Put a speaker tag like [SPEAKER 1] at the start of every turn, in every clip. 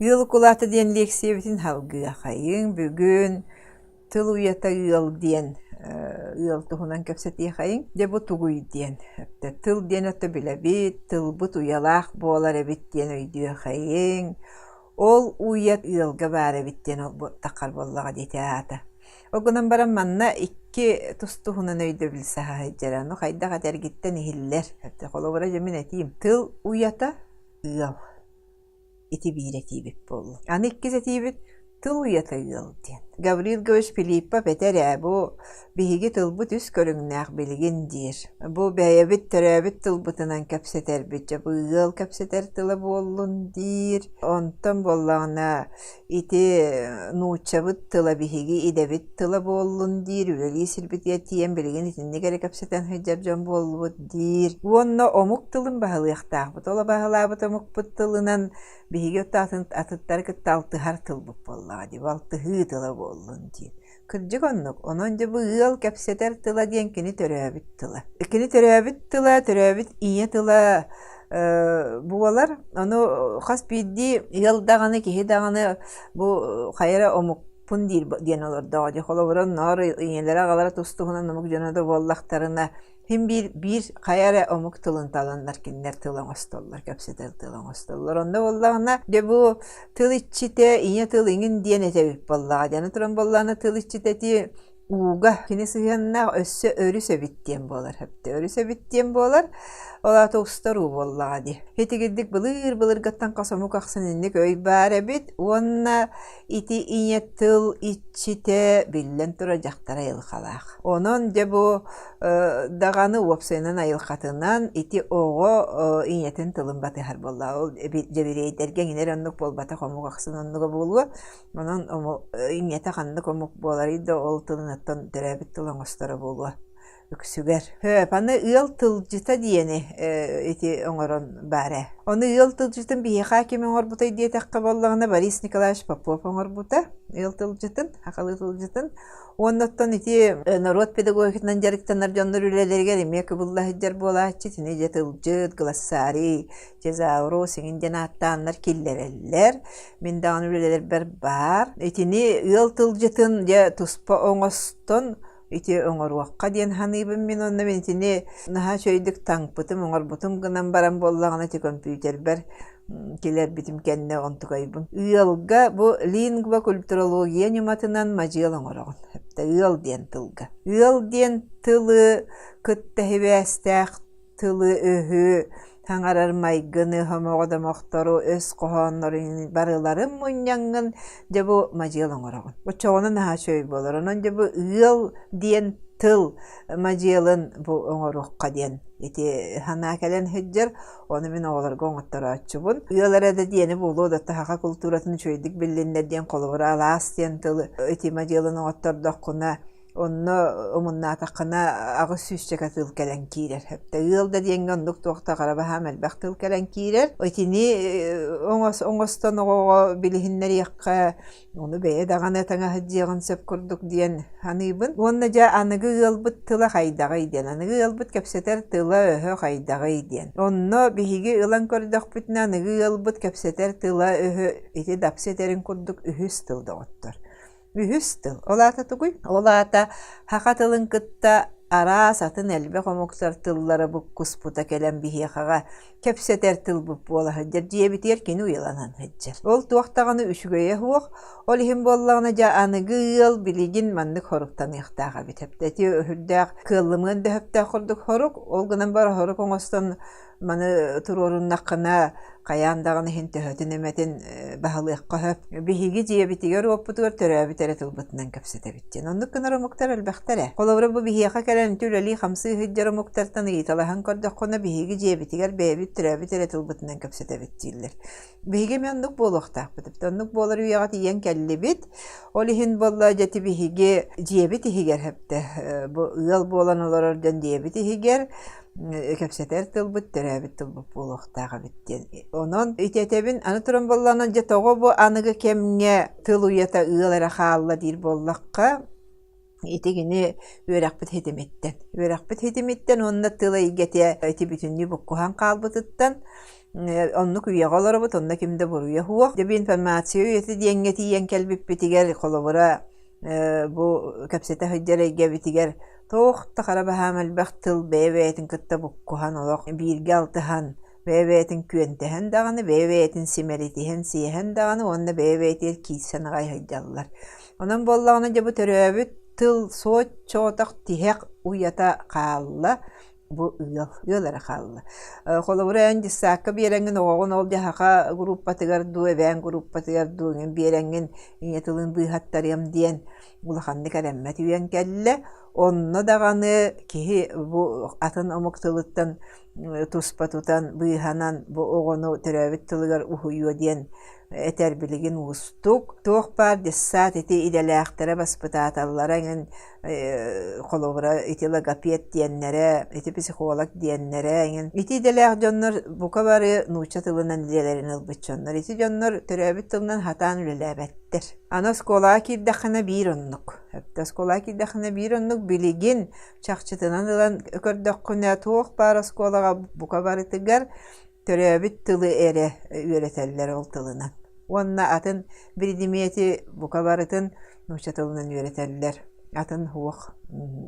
[SPEAKER 1] Ыал укулаата диэн лиэксийэбитин салгыахайыҥ. Бүгүн тыл уйата ыал диэн ыал туһунан кэпсэтиэхэйиҥ. Дьэ бу тугуй диэн. Тыл диэн өттө билэбит, тылбыт уйалаах буолар эбит диэн өйдүөхэйиҥ. Ол уйа ыалга баар эбит диэн ол таххар буоллаҕа диэтэ аата. Ол гынан баран манна икки тус-туһунан өйдөбүл саһа сылдьар. Ону хайдах этэргиттэн иһиллэр. Холобура дьэ мин этиим. Тыл уйата ыал. Ити биир этиибит буолла. Аны иккис этиибит тыл уйата ыал диэн. Гаврил Гаврилович Филиппов этэр ээ, бу биһиги тылбыт үс көрүҥнээх билигин диир. Бу бэйэбит төрөөбүт тылбытынан кэпсэтэрбит, дьэ бу ыал кэпсэтэр тыла буоллун диир. Онтон буоллаҕына ити нууччабыт тыла биһиги идэбит тыла буоллун диир, үлэлии сирбитигэр тиийэн билигин итинник эрэ кэпсэтэн сылдьар дьон буоллубут диир. Уонна омук тылын баһылыахтаахпыт. Ол баһылаабыт омукпут тылынан биһиги атыттары кытта алтыһар тылбыт буоллаҕа дии, алтыһыы тыла буоллун диир. Кырдьык оннук. Онон дьэ бу ыал кэпсэтэр тыла диэн кини төрөөбүт тыла. Кини төрөөбүт тыла, төрөөбүт ийэ тыла буолар. Ону хас биирдии ыал даҕаны, киһи даҕаны бу хайа эрэ омукпун диир диэн олордоҕо дии. Холобура, оннооҕор ийэлэрэ, аҕалара тус-туһунан омук дьоно да буоллахтарына, Син биир биир хайа эрэ омук тылын таланнар кинилэр тыл оҥостоллор, кэпсэтэр тыл оҥостоллор. Онно буоллаҕына, дьэ бу тыл иччитэ, ийэ тыл иҥин диэн этэбит буоллаҕа. Дьэ аны туран буоллаҕына тыл иччитэ ити ууга кини сыһыаннаах өссө өрүс эбит диэн буолар. Өрүс эбит диэн буолар. Ол аата устар уу буоллаҕа дии. Итигирдик былыр-былыргаттан хас омук ахсын инник өй баар эбит уонна ити ийэ тыл иччитэ биллэн турар дьахтар айылҕалаах. Онон дьэ бу даҕаны уопсайынан айылҕатынан ити оҕо ийэтин тылын батыһар буолла. Ол дьэбириэйдэргэ эҥинэр оннук буолбатах омук ахсын оннуга буолуо. Онон ийэтэ ханнык омук буоларый да ол тылын оттон төрөөбүт тыл оҥосторо буолуо үксүгэр. Хөп, аны ыал тылдьыта диэни ити оҥорон баар ээ. Ону ыал тылдьытын биһиэхэ ким оҥорбутай диэтэххэ буоллаҕына Борис Николаевич Попов оҥорбута ыал тылдьытын, сахалыы тылдьытын. Уонна оттон ити норуот педагогикатынан дьарыктанар дьоннор үлэлэригэр эмиэ кыбылла сылдьар буолааччы. Итини дьэ тылдьыт, глоссарий, тезаурус иҥин диэн ааттааннар киллэрэллэр. Мин даҕаны үлэлэрбэр баар. Итини ыал тылдьытын дьэ туспа оҥостон ити оҥоруохха диэн саныыбын мин онно мин итини наһаа үчүгэйдик таҥпытым, оҥорбутум гынан баран буоллаҕына ити көмпүүтэрбэр килэрбитим кэннэ онтукайбын. Ыалга бу лингвокультурология ньыматынан мадьыал оҥороҕун. Ыал диэн тылга. Ыал диэн тылы кытта сибээстээх тылы-өһү, таҥарар майгыны, хомоҕо домохтору, өс хоһооннорун барыларын мунньаҥҥын дьэ бу мадьыал оҥороҕун. Оччоҕуна наһаа үчүгэй буолар. Онон дьэ бу ыал диэн тыл мадьыалын бу оҥоруохха диэн ити санаа кэлэн сылдьар. Ону мин оҕолорго оҥотторооччубун. Ыал эрэ да диэни буолуо да саха култууратын үчүгэйдик биллиннэр диэн холобура алаас диэн тылы ити мадьыалын оҥоттордоххуна Онно омуннаатаххына аҕыс сүүсчэкэ тыл кэлэн киирэр. Ыал да диэҥҥэ оннук туох да хара баһаам элбэх тыл кэлэн киирэр. Итини оҥостон оҕоҕо билиһиннэриэххэ, ону бэйэ даҕаны таҥаһыдьыаҕын сөп курдук диэн саныыбын. Уонна дьэ аныгы ыалбыт тыла хайдаҕый диэн, аныгы ыалбыт кэпсэтэр тыла-өһө хайдаҕый диэн. Онно биһиги ылан көрдөхпүтүнэ аныгы ыалбыт кэпсэтэр тыла-өһө ити дапсы этэрин курдук үһүс тыл доҕоттор. Үһүс тыл. Ол аата тугуй? Ол аата саха тылын кытта араас атын элбэх омуктар тыллара буккуспута кэлэн биһиэхэҕэ кэпсэтэр тылбыт буола сылдьар. Дьиэбитигэр кини уйаланан сылдьар. Ол туох даҕаны үчүгэйэ суох. Ол иһин буоллаҕына дьэ аныгы ыал билигин маннык хоруктаныахтаах эбит. Ити өһүрдээх кыаллымыан да сөптөөх курдук хорук. Ол гынан баран хорук оҥостон Маны туруоруннаххына, хайаан даҕаны иһин төһөтүн эмэтин баһылыахха сөп. Биһиги дьиэбитигэр-уоппутугар төрөөбүт эрэ тылбытынан кэпсэтэбит диэн. Оннук гынар омуктар элбэхтэр ээ. Холобура, бу биһиэхэ кэлэн ити үлэлии-хамсыы сылдьар омуктартан ыйыталаһан көрдөххүнэ, биһиги дьиэбитигэр бэйэбит төрөөбүт эрэ тылбытынан кэпсэтэбит дииллэр. Биһиги эмиэ оннук буолуохтаахпыт. Оннук буолар үйэҕэ тиийэн кэллибит. Ол иһин буолла дьэ ити биһиги дьиэбит иһигэр сөптө бу ыал буолан олорор дьон дьиэбит иһигэр кэпсэтэр тылбыт төрөөбүт тылбыт буолуохтаах эбит диэн. Онон ити этэбин аны туран буоллаҕына дьэ тоҕо бу аныгы кэмҥэ тыл уйата ыал эрэ хаалла диир буоллахха ити кини үөрэхпит ситимиттэн. Үөрэхпит ситимиттэн уонна тыл эйгэтэ ити бүтүннүү буккуһан хаалбытыттан. Оннук үйэҕэ олоробут, онно ким да буруйа суох. Дьэ, бу информация үйэтэ диэҥҥэ тиийэн кэлбиппитигэр, холобура, бу кэпсэтэ сылдьар эйгэбитигэр туох да хара баһаам элбэх тыл бэйэ-бэйэтин кытта буккуһан олох бииргэ алтыһан, бэйэ-бэйэтин күөнтэһэн даҕаны, бэйэ-бэйэтин симэлитиһэн, сиэһэн даҕаны уонна бэйэ-бэйэтигэр киирсэн аҕай сылдьаллар. Онон буоллаҕына, дьэ бу төрөөбүт тыл суот-чоотох тиһэх уйата хаалла бу ыал, ыал эрэ хаалла. Холобура, эн дьыссаакка биэрэҥҥин оҕоҕун ол дьаһаха группатыгар дуу, эбээн группатыгар дуу эҥин биэрэҥҥин ийэ тылын быыһаттарыам диэн улаханнык эрэммэт үйэҥ кэллэ. Онно даҕаны киһи бу атын омук тылыттан туспа тутан, быыһанан бу оҕону төрөөбүт тылыгар уһуйуо диэн этэр билигин уустук. Туох баар дьыссаат ити идэлээхтэрэ баспытааталлара эҥин холобура ити логопед диэннэрэ, ити психолог диэннэрэ эҥин. Ити идэлээх дьоннор бука бары нуучча тылынан идэлэрин ылбыт дьоннор. Ити дьоннор төрөөбүт тылынан сатаан үлэлээбэттэр. Аны оскуолаҕа киирдэххинэ биир оннук. Оскуолаҕа киирдэххинэ биир оннук билигин чахчытынан ылан көрдөххүнэ туох баар оскуолаҕа бука барытыгар төрөөбүт тылы эрэ үөрэтэллэр ол тылынан. Уонна атын биридимиэти бука барытын нуучча тылынан үөрэтэллэр. Атын суох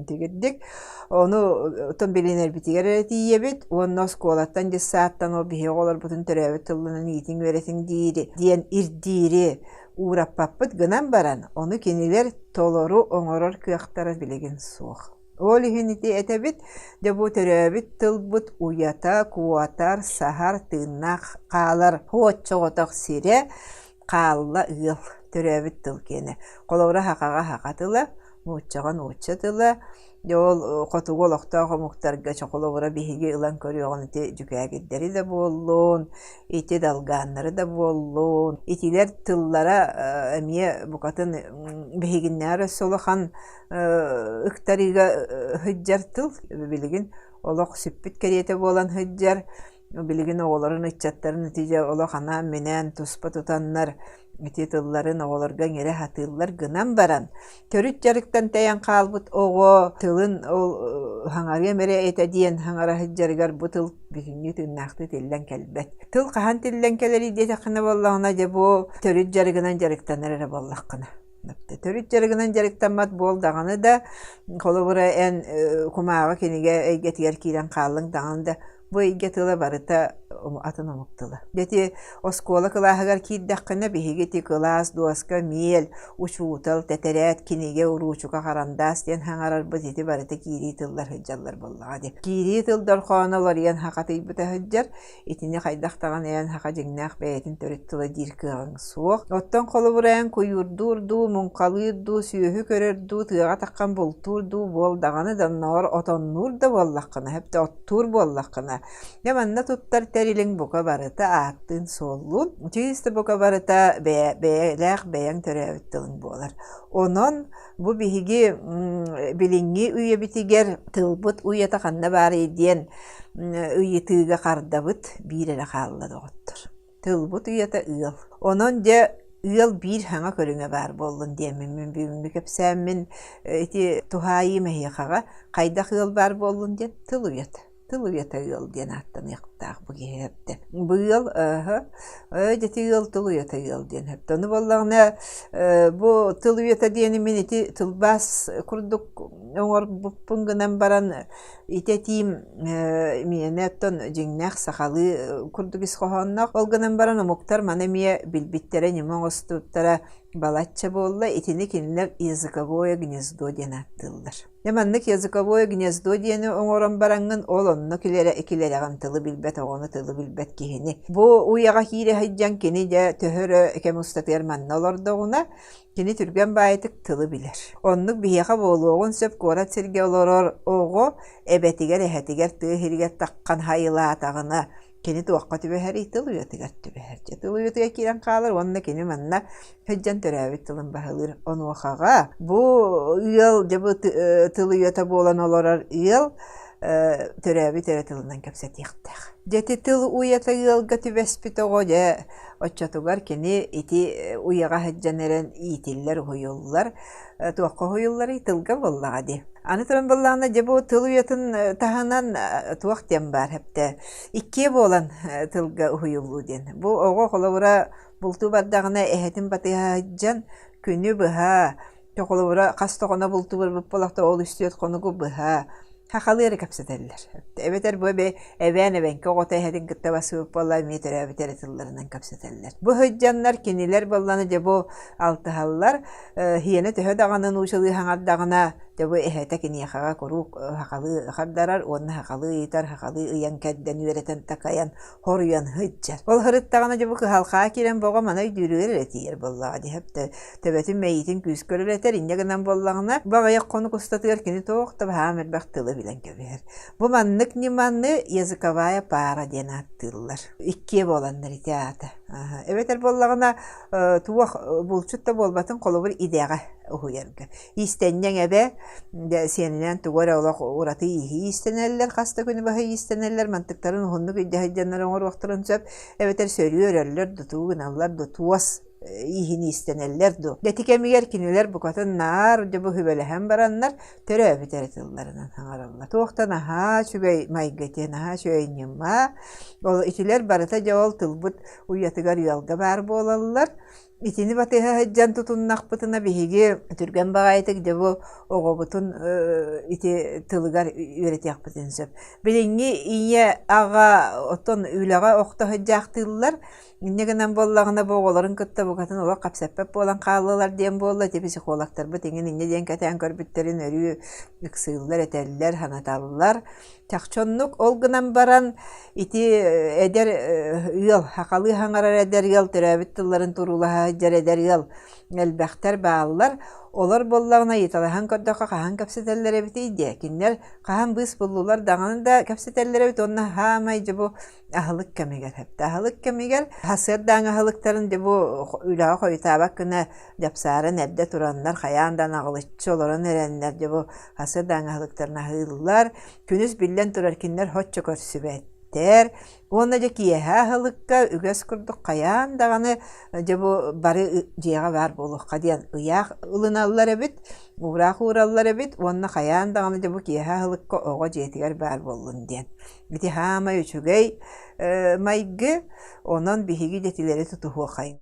[SPEAKER 1] итигирдик. Ону оттон билинэрбитигэр эрэ тиийэбит уонна оскуолаттан, дьыссааттан ол биһиги оҕолорбутун төрөөбүт тылынан иитиҥ-үөрэтиҥ диири диэн ирдиири уураппаппыт гынан баран, ону кинилэр толору оҥорор кыахтара билигин суох. Ол иһин ити этэбит, дьэ бу төрөөбүт тылбыт уйата, куотар, саһар, тыыннаах хаалар оччоҕотох сирэ хаалла ыал төрөөбүт тыл киэнэ. Холобура сахаҕа саха тыла, нууччаҕа нуучча тыла, дьэ ол хотугу олохтоох омуктарга чэ холобура биһиги ылан көрүөҕүн ити дьүкээгирдэри да буоллун, ити долгааннары да буоллун, итилэр тыллара эмиэ букатын биһигиннээҕэр өссө улахан ыктарыыга сылдьар тыл билигин олох сүппүт кэриэтэ буолан сылдьар билигин оҕолорун ыччаттарын ити дьэ олох анаан-минээн туспа тутаннар ити тылларын оҕолорго иҥэрэ сатыыллар гынан баран төрүт дьарыктан тэйэн хаалбыт оҕо тылын ол хаҥарыам эрэ этэ диэн хаҥара сылдьарыгар бу тыл бүтүннүү тыыннаахтыы тиллэн кэлбэт. Тыл хаһан тиллэн кэлэрий диэтэххинэ буоллаҕына дьэ бу төрүт дьарыгынан дьарыктанар эрэ буоллаххына. Төрүт дьарыгынан дьарыктаммат буол даҕаны да, холобура эн кумааҕы кинигэ эйгэтигэр киирэн хааллыҥ даҕаны да, бу эйгэ тыла барыта атын омук тыла. Дьэ ити оскуола кылааһыгар киирдэххинэ, биһиги ити кылаас, дуоска, миэл, учуутал, тэтэрээт, кинигэ, уруучука, харандаас диэн саҥарарбыт ити барыта киирии тыллар сылдьаллар буоллаҕа дии. Киирии тыл дорҕооно уларыйан хахатыйбыта сылдьар, Итини хайдах даҕаны эн саха дьиҥнээх бэйэтин төрүт тыла диир кыаҕыҥ суох. Оттон холобура эн куйуурдуур дуу, муҥхалыыр дуу, сүөһү көрөр дуу, тыаҕа таххан бултуур дуу буол даҕаны да оннооҕор отоннуур да буоллаххына, эбэтэр оттуур буоллаххына, дьэ манна туттар тэрилиҥ бука барыта ааттыын-суоллуун, чыыс да бука барыта бэйэ, бэйэлээх бэйэҥ төрөөбүт тылыҥ буолар. Онон бу биһиги билиҥҥи үйэбитигэр тылбыт уйата ханна баарый диэн ыйытыыга хардабыт биир эрэ хаалла доҕоттор. Тылбыт уйата ыал. Онон дьэ ыал биир саҥа көрүҥэ баар буоллун диэммин мин бүгүҥҥү кэпсээммин ити туһаайыым эһиэхэҕэ хайдах ыал баар буоллун диэн тыл уйата. Тыл уйата ыал диэн ааттаныахтаах бу киһи эптэ. Бу ыал ээ ити ыал тыл уйата ыал диэн эптэ. Ону буоллаҕына бу тыл уйата диэни мин ити тылбаас курдук оҥорбуппун гынан баран Ити этиим миэнэ оттон дьиҥнээх сахалыы курдук ис хоһоонноох. Ол гынан баран омуктар маны эмиэ билбиттэрэ, ньыма оҥостубуттара балачча буолла. Итини кинилэр языковое гнездо диэн ааттыыллар. Дьэ маннык языковое гнездо диэни оҥорон бараҥҥын ол онно килэрэҕин тылы билбэт оҕону, тылы билбэт киһини. Бу уйаҕа киирэ сылдьан кини дьэ төһө эрэ кэм устатыгар манна олордоҕуна Кини түргэн баайытык тылы билэр. Оннук биһиэхэ буолуоҕун сөп куорат сиргэ олорор оҕо эбэтигэр, эһэтигэр тыа иһигэр таххан хайылаатаҕына, кини туохха түбэһэрий? Тыл уйатыгар түбэһэр. Дьэ, тыл уйатыгар киирэн хаалар уонна кини манна сылдьан төрөөбүт тылын баһылыыр. Онуохаҕа бу ыал, дьэ бу тыл уйата буолан олорор ыал төрөөбүт эрэ тылынан кэпсэтиэхтээх. Дьэ ити тыл уйата ыалга түбэспит оҕо дьэ оччотугар кини ити уйаҕа сылдьан эрэн иитиллэр, уһуйуллар. Туохха уһуйулларый? Тылга буоллаҕа дии. Аны туран буоллаҕына дьэ бу тыл уйатын таһынан туох диэн баар эптэ иккиэ буолан тылга уһуйуллуу диэн. Бу оҕо холобура бултуу бардаҕына эһэтин батыһа сылдьан күнү быһа холобура хас да хоно бултуу барбыт буоллахта ол үс-түөрт хонугу быһа хахалыы эрэ кэпсэтэллэр. Эбэтэр бу эбээн эбэҥки оҕото эһэтин кытта бассыбыт буолла эмиэ төрөөбүт эрэ тылларынан кэпсэтэллэр. Бу сылдьаннар кинилэр буолланы дьэ бу алтыһаллар Һиэнэ төһө даҕаны нуучалыы саҥардаҕына, дьэ бу эһэтэ киниэхэҕэ куруук сахалыы хардарар уонна сахалыы ыйытар, сахалыы ыйан-кэрдэн, үөрэтэн-такайан, хоруйан сылдьар. Ол сырыттаҕына дьэ бу кыһалҕаҕа киирэн боҕо маны өйдүүрүгэр эрэ тиийэр буоллаҕа дии төбөтүн мэйиитин күүскэ үлэлэтэр, инньэ гынан буоллаҕына, бу аҕыйах хонук устатыгар кини туох да баһаам элбэх тылы билэн кэбиһэр. Бу маннык ньыманы языковая пара диэн ааттыыллар. Иккиэ буоланнар ити аата. Эбэтэр буоллаҕына туох булчут да буолбатын холобур идэҕэ уһуйарга. Иистэнньэҥ эбэ сиэнинэн тугу эрэ олох ураты ииһи иистэнэллэр, хас да күнү быһа иистэнэллэр, мантыктарын уһуннук илдьэ сылдьаннар оҥоруохтарын сөп, эбэтэр сөрүү өрөллөр, дутуу гыналлар, ду туос ииһин иистэнэллэр дуу. Ити кэмигэр кинилэр букатын наар дьэ бу сүбэлэһэн бараннар төрөөбүт эрэ тылларынан саҥараллар. Туох да наһаа үчүгэй майгы ити, наһаа үчүгэй ньыма. Ол итилэр барыта дьэ ол тылбыт уйатыгар ыалга баар буолаллар. Итини батыһа сылдьан тутуннахпытына биһиги түргэн баҕайытык дьэ бу оҕобутун ити тылыгар үөрэтиэхпитин сөп. Билиҥҥи ийэ аҕа оттон үлэҕэ охто сылдьаахтыыллар. Инньэ гынан буоллаҕына бу оҕолорун кытта букатын олох хапсаппат буолан хааллылар диэн буолла. Ити психологтарбыт иҥин инньэ диэн кэтээн көрбүттэрин өрүү ыксыыллар, этэллэр, санаталлар. Чахчы оннук. Ол гынан баран ити эдэр ыал, сахалыы саҥарар эдэр ыал, төрөөбүт тылларын туруулаһа сылдьар эдэр ыал элбэхтэр бааллар. Олор буоллаҕына ыйыталаһан көрдөххө хаһан кэпсэтэллэр эбитий диэ. Кинилэр хаһан быыс буллулар даҕаны да кэпсэтэллэр эбит уонна хаамай дьэ бу аһылык кэмигэр эптэ. Аһылык кэмигэр сарсыардааҥы аһылыктарын дьэ бу үлэҕэ хойутаабат гына дьапсааран эрдэ тураннар хайаан да аҕылыччы олорон эрэннэр дьэ бу сарсыардааҥы аһылыктарын аһыыллар. Күнүс биллэн турар кинилэр соччо көрсүбэттэр. Уонна дьэ киэһэ аһылыкка үгэс курдук хайаан даҕаны дьэ бу бары дьиэҕэ баар буолуохха диэн ыйаах ылыналлар эбит, уураах уураллар эбит уонна хайаан даҕаны дьэ бу киэһэ аһылыкка оҕо дьиэтигэр баар буоллун диэн. Ити саамай үчүгэй майгы, онон биһиги дьэтилэри тутуһуохайыҥ.